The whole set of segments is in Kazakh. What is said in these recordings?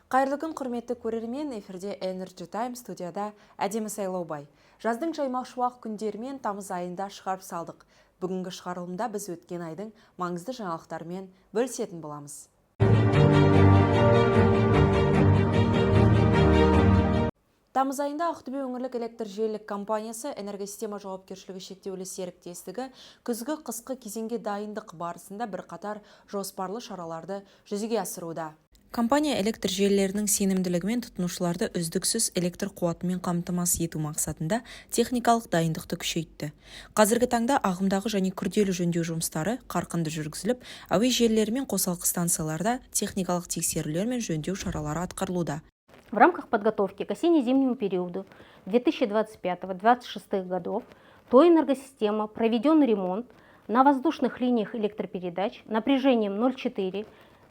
Қайырлы күн, құрметті көрермен, эфирде Energy Time, студияда Әдемі Сайлаубай. Жаздың жаймақ шуақ күндерімен тамыз айында шығарып салдық. Бүгінгі шығарылымда біз өткен айдың маңызды жаңалықтарымен бөлісетін боламыз. Тамыз айында Ақтөбе өңірлік электр желілік компаниясы Энергосистема жауапкершілігі шектеулі серіктестігі күзгі қысқы кезеңге дайындық барысында бірқатар жоспарлы шараларды жүзеге асыруда. Компания электр желілерінің сенімділігі мен тұтынушыларды үздіксіз электр қуатымен қамтамасыз ету мақсатында техникалық дайындықты күшейтті. Қазіргі таңда ағымдағы және күрделі жөндеу жұмыстары қарқынды жүргізіліп, әуе желілері мен қосалқы станцияларда техникалық тексерулер мен жөндеу шаралары атқарылуда. В рамках подготовки к осенне-зимнему периоду 2025-2026 годов ТОО «Энергосистема» проведен ремонт на воздушных линиях электропередач напряжением 0,4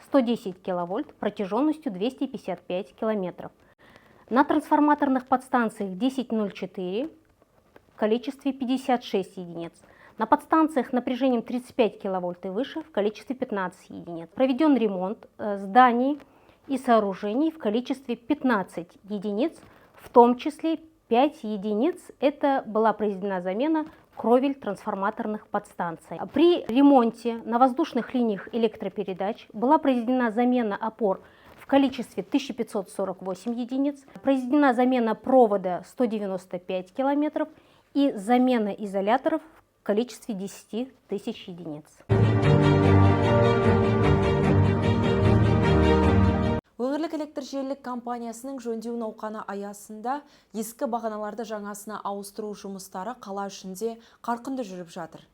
110 киловольт протяженностью 255 километров. На трансформаторных подстанциях 10,04 в количестве 56 единиц. На подстанциях напряжением 35 киловольт и выше в количестве 15 единиц. Проведен ремонт зданий и сооружений в количестве 15 единиц, в том числе 5 единиц это была произведена замена кровель трансформаторных подстанций. При ремонте на воздушных линиях электропередач была произведена замена опор в количестве 1548 единиц, произведена замена провода 195 километров и замена изоляторов в количестве 10 тысяч единиц. Өңірлік электр желілік компаниясының жөндеу науқаны аясында ескі бағаналарды жаңасына ауыстыру жұмыстары қала ішінде қарқынды жүріп жатыр.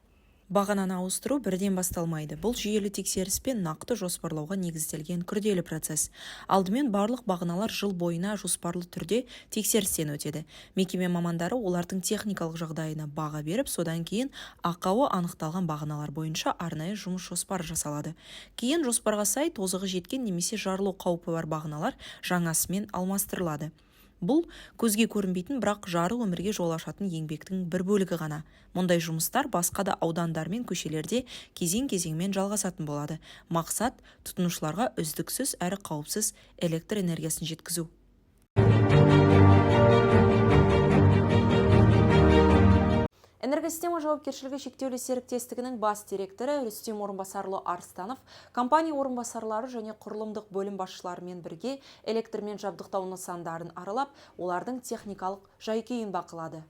Бағананы ауыстыру бірден басталмайды. Бұл жүйелі тексеріс пен нақты жоспарлауға негізделген күрделі процесс. Алдымен барлық бағаналар жыл бойына жоспарлы түрде тексерістен өтеді. Мекеме мамандары олардың техникалық жағдайына баға беріп, содан кейін ақауы анықталған бағаналар бойынша арнайы жұмыс жоспары жасалады. Кейін жоспарға сай тозығы жеткен немесе жарылу қаупі бар бағаналар жаңасымен алмастырылады. Бұл көзге көрінбейтін, бірақ жарық өмірге жол ашатын еңбектің бір бөлігі ғана. Мұндай жұмыстар басқа да аудандар мен көшелерде кезең-кезеңмен жалғасатын болады. Мақсат тұтынушыларға үздіксіз әрі қауіпсіз электр энергиясын жеткізу. Энергосистема жауапкершілігі шектеулі серіктестігінің бас директоры Рүстем Орынбасарлы Арыстанов компания орынбасарлары және құрылымдық бөлім басшыларымен бірге электрмен жабдықтау нысандарын аралап, олардың техникалық жай-күйін бақылады.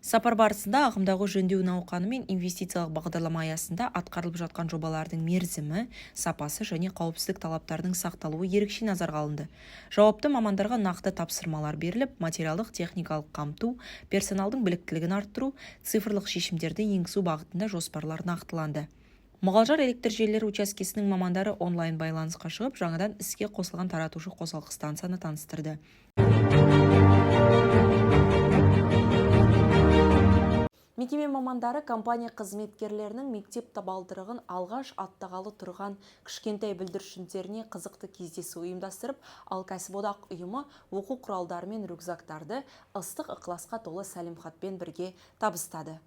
Сапар барысында ағымдағы жөндеу науқаны мен инвестициялық бағдарлама аясында атқарылып жатқан жобалардың мерзімі, сапасы және қауіпсіздік талаптарының сақталуы ерекше назарға алынды. Жауапты мамандарға нақты тапсырмалар беріліп, материалдық техникалық қамту, персоналдың біліктілігін арттыру, цифрлық шешімдерді енгізу бағытында жоспарлар нақтыланды. Мұғалжар электр желілері учаскесінің мамандары онлайн байланысқа шығып, жаңадан іске қосылған таратушы қосалқы станцияны таныстырды. Мекеме мамандары компания қызметкерлерінің мектеп табалдырығын алғаш аттағалы тұрған кішкентай бүлдіршіндеріне қызықты кездесу ұйымдастырып, ал кәсіподақ ұйымы оқу құралдары мен рюкзактарды ыстық ықыласқа толы сәлемхатпен бірге табыстады.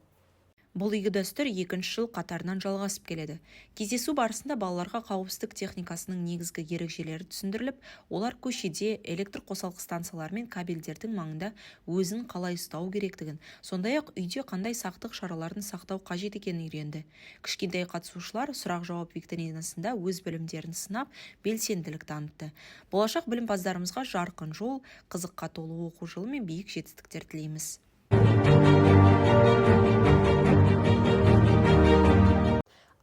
Бұл игі дәстүр екінші жыл қатарынан жалғасып келеді. Кездесу барысында балаларға қауіпсіздік техникасының негізгі ережелері түсіндіріліп, олар көшеде, электр қосалқы станциялары мен кабельдердің маңында өзін қалай ұстау керектігін, сондай-ақ үйде қандай сақтық шараларын сақтау қажет екенін үйренді. Кішкентай қатысушылар сұрақ-жауап викторинасында өз білімдерін сынап, белсенділік танытты. Болашақ білімпаздарымызға жарқын жол, қызыққа толы оқу жылы мен биік жетістіктер тілейміз.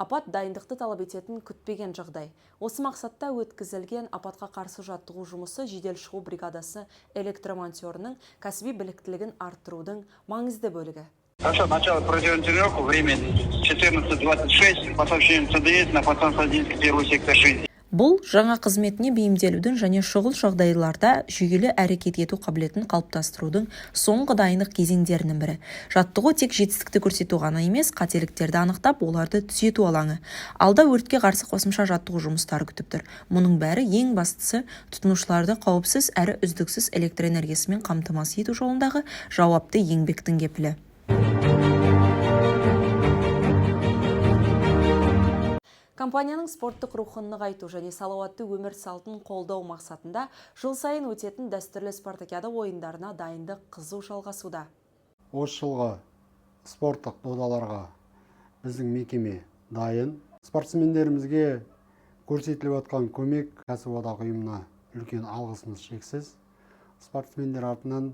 Апат дайындықты талап ететін күтпеген жағдай. Осы мақсатта өткізілген апатқа қарсы жаттығу жұмысы жедел шығу бригадасы электромонтерінің кәсіби біліктілігін арттырудың маңызды бөлігі. Хорошо, начало проведем тренировку, время 14:26, по сообщению ЦДС на подстанции 1, первый сектор 6. Бұл жаңа қызметіне бейімделудің және шұғыл жағдайларда жүйелі әрекет ету қабілетін қалыптастырудың соңғы дайындық кезеңдерінің бірі. Жаттығу тек жетістікті көрсету ғана емес, қателіктерді анықтап, оларды түзету алаңы. Алда өртке қарсы қосымша жаттығу жұмыстары күтіп тұр. Мұның бәрі ең бастысы тұтынушыларды қауіпсіз әрі үздіксіз электр энергиясымен қамтамасыз ету жолындағы жауапты еңбектің кепілі. Компанияның спорттық рухын нығайту және салауатты өмір салтын қолдау мақсатында жыл сайын өтетін дәстүрлі спартакиада ойындарына дайындық қызу жалғасуда. Осы жылғы спорттық додаларға біздің мекеме дайын. Спортсмендерімізге көрсетіліп жатқан көмек, кәсіподақ ұйымына үлкен алғысымыз шексіз. Спортсмендер атынан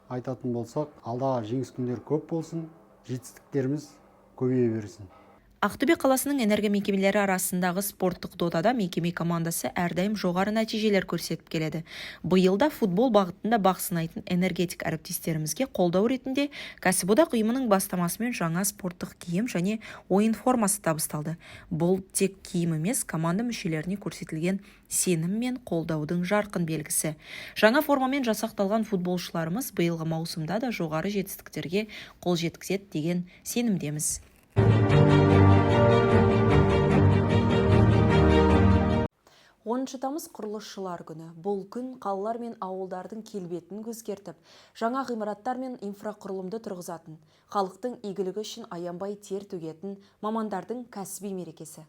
айтатын болсақ, алдағы жеңіс күндер көп болсын, жетістіктеріміз көбейе берсін. Ақтөбе қаласының энергомекемелері арасындағы спорттық додада мекеме командасы әрдайым жоғары нәтижелер көрсетіп келеді. Биыл да футбол бағытында бақ сынайтын энергетик әріптестерімізге қолдау ретінде кәсіподақ ұйымының бастамасымен жаңа спорттық киім және ойын формасы табысталды. Бұл тек киім емес, команда мүшелеріне көрсетілген сенім мен қолдаудың жарқын белгісі. Жаңа формамен жасақталған футболшыларымыз биылғы маусымда да жоғары жетістіктерге қол жеткізеді деген сенімдеміз. 10 тамыз – құрылысшылар күні. Бұл күн қалалар мен ауылдардың келбетін өзгертіп, жаңа ғимараттар мен инфрақұрылымды тұрғызатын, халықтың игілігі үшін аянбай тер төгетін мамандардың кәсіби мерекесі.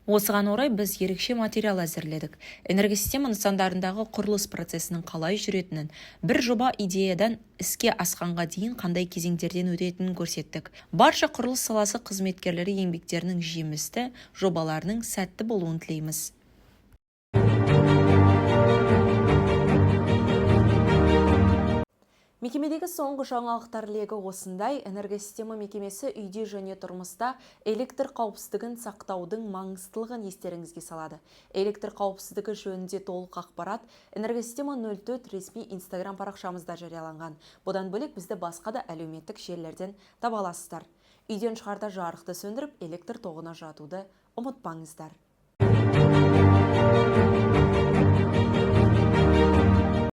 Осыған орай біз ерекше материал әзірледік. Энергосистема нысандарындағы құрылыс процесінің қалай жүретінін, бір жоба идеядан іске асқанға дейін қандай кезеңдерден өтетінін көрсеттік. Барша құрылыс саласы қызметкерлері еңбектерінің жемісті, жобаларының сәтті болуын тілейміз. Мекемедегі соңғы жаңалықтар легі осындай. Энергосистема мекемесі үйде және тұрмыста электр қауіпсіздігін сақтаудың маңыздылығын естеріңізге салады. Электр қауіпсіздігі жөнінде толық ақпарат Энергосистема 04 ресми Инстаграм парақшамызда жарияланған. Бұдан бөлек бізді басқа да әлеуметтік желілерден таба аласыздар. Үйден шығарда жарықты сөндіріп, электр тоғына жатуды ұмытпаңыздар.